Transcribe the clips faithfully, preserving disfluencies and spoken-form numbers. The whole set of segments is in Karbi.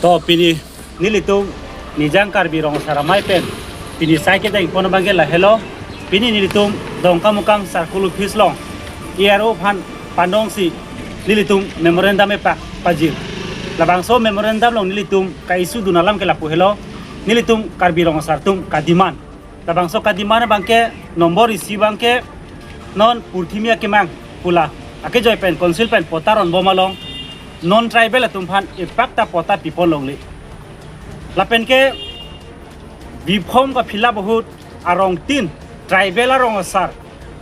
To pini nelitum Nijang Karbi Rong Asar Amei pen pini sai kedeng pon abangke lahelo. Pini nelitum Dongkamukam Circle Office along A R O aphan pandongsi nelitum memorandum epak pajir. Labangso memorandum along nelitum ka-issue dun alam ke lapu helo. Nelitum Karbi Rong Asar atum ka-demand. Labangso ka-demand abangke nombor isi abangke non Purthimi Akemang pu la akejoipen council pen patta ronbom along non tribal atum aphan epak ta patta pipon longle. Lapen ke V form ka-fill up ahut arongtin tribal arong asar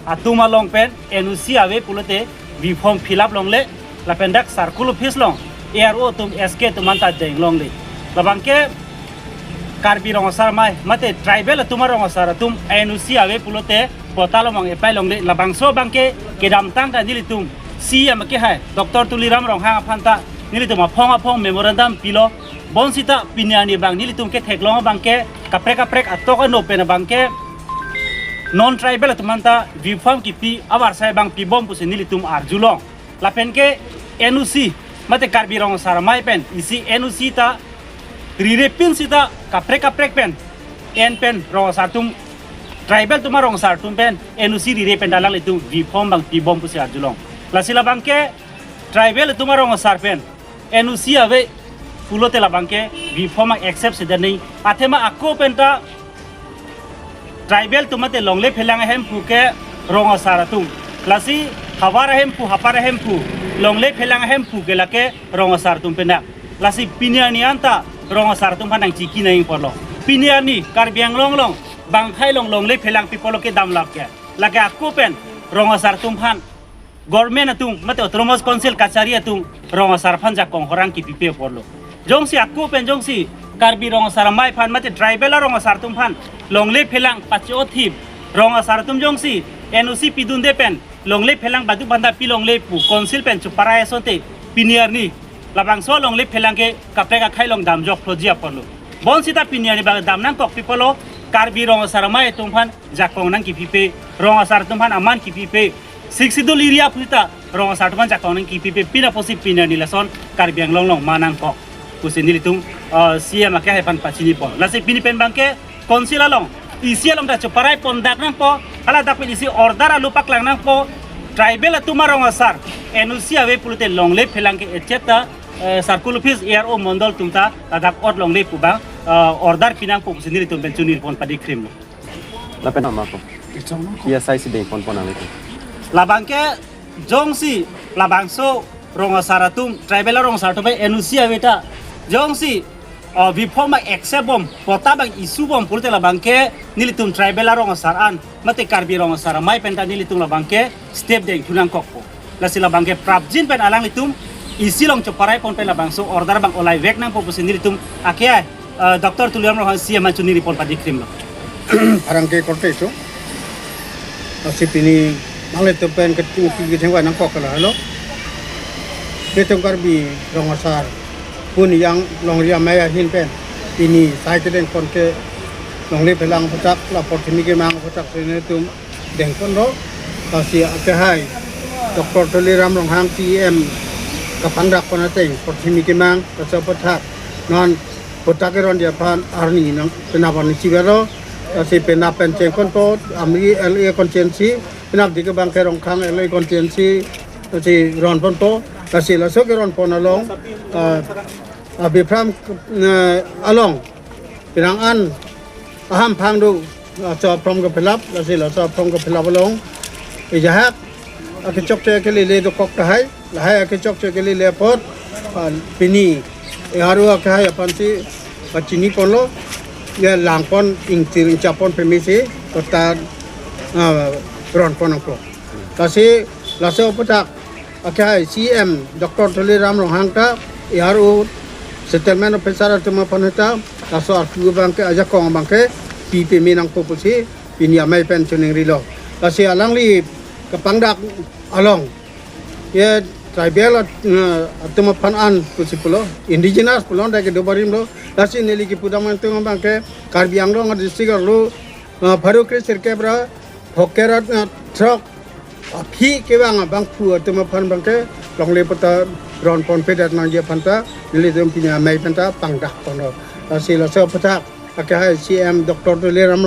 atum along pen N O C ave pulote V form fill up longle, lapen dak Circle Office along A R O atum S K atum anta deng longle. Labangke Karbi Rong Asar Amei mate tribal atum arong asar atum N O C ave pulote patta along apply longle. Labangso abangke kedamtang ta nelitum C E M akehai Doctor Tuliram Ronghang aphan ta nelitum aphong aphong memorandum pilo. Bonsita pini arni abang nelitum ketheklong abangke kaprek kaprek atok ano pen abangke non tribal atum anta V form kipi avarsai abang pibom pusi nelitum arjulong. Lapen ke N O C mate Karbi Rong Asar Amei pen isi N O C ta rirepin sita kaprek kaprek pen en pen rong asar atum, tribal atum arong asar atum pen N O C rire pen alanglitum V form abang pibom pusi arjulong. Lasi labangke tribal atum arong asar pen N O C ave pulote labangke V form abang accept si dani. Athema ako pen ta tribal atum mate longle phelang ahemphu ke rong asar atum. Lasi havar ahemphu, hapar ahemphu, longle phelang ahemphu ke lake rong asar atum pen dak. Lasi pini arni anta rong asar atum aphan nangchiki nangji apotlo. Pini arni Karbi Anglong along bangphai along longle phelang pi apotlo kedam lap ke. Lake ako pen rong asar atum aphan government atum mate autonomous council kachari atum rong asar aphan jakong horang kipipe apotlo. Jongsi ako pen jongsi Karbi Rong Asar Amei aphan mate tribal arong asar atum aphan longle phelang pacho thip rong asar atum jongsi N O C pidunde pen longle phelang badu banda pi longle pu council pen chuparai asonte pini arni labangso longle phelang ke kaprek akhei along damjok thloji apotlo. Bonsita pini arni abang dam nangkok pi apotlo, Karbi Rong Asar Amei atum aphan jakong nangkipipe, rong asar atum aphan aman kipipe, Sixth Schedule area pusita rong asar atum aphan jakong nangkipipe, pina pusi pini arni lason Karbi Anglong along ma nangkok pusi nelitum, eh, C E M akehai aphan pachini pon. Lasi pini pen abangke council along, isi along ta chuparai pon dak nangpo, hala dak pen isi order alu paklang nangpo, tribal atum arong asar N O C ave pulote longle phelang ke et cetera, eh, Circle Office, A R O, Mondol atum ta ladak ot longle pu abang, eh, order pi nangpo pusi nelitum pen chunir pon padi krim. Lapen ama ko. Iya sai si deng pon pon ang itu. Labangke jongsi labangso rong asar atum, tribal arong asar atum pen N O C ave ta jongsi, uh, V form abang accept bom, patta abang issue bom pulote labangke nelitum tribal arong asar an mate Karbi Rong Asar Amei pen ta nelitum labangke step dengthu nangkokpo. Lasi labangke prapjin pen alanglitum isi along chuparai pon pen labangso order abang olai vek nangpo pusi nelitum akehai, eh, Doctor Tuliram Ronghang C E M aphan chunir pon padi krim lo. Arang ke korte isu. Lasi pini nanglitum pen keting kethengvai nangkok ke lahelo. Nelitum Karbi Rong Asar pun yang longri amei ahin pen pini sai kedeng pon ke longle phelang aphuthak la Purthimi Akemang aphuthak si nelitum deng ponlo. Lasi akehai Doctor Tuliram Ronghang C E M kapangdak pon ateng Purthimi Akemang laso aphuthak non patta keron dia aphan arni nang penap arni chivelo. Lasi penap pen cheng ponpo, Amri L A constituency, penap dike abangke Rongkhang L A constituency, lasi ron ponpo. Lasi laso keron pon along, ah, abiphrang, eh, along penang an ahamphang do, laso form ke-fill up, lasi laso form ke-fill up along ejahak akechokche kelele dokok tahai, lahai akechokche kelele apot, ah, pini A R O akehai aphan si pachini ponlo, ya lang pon ingtir ingchap pon peme si patta, ah, ron pon nangpo. Lasi laso aphuthak akehai C E M Doctor Tuliram Ronghang ta A R O settlement officer atum aphan ta laso arpu abangke ajakong abangke pi peme nangpo pusi pini amei pen chuning rilo. Lasi alangli kapangdak along ye tribal at-, eh, atum aphan an pusi pulo, indigenous pulo, dak kedo barim lo. Lasi neli kipudam atum abangke Karbi Anglong district arlo, eh, pharo kre sirkep ra phokera, eh, throk aphi kevang abangphu atum aphan abangke longle patta ron ponpedet nangji aphan ta nelitum pini amei pen ta pangdak ponlo. Lasi laso aputhak akehai C M Doctor Tuliram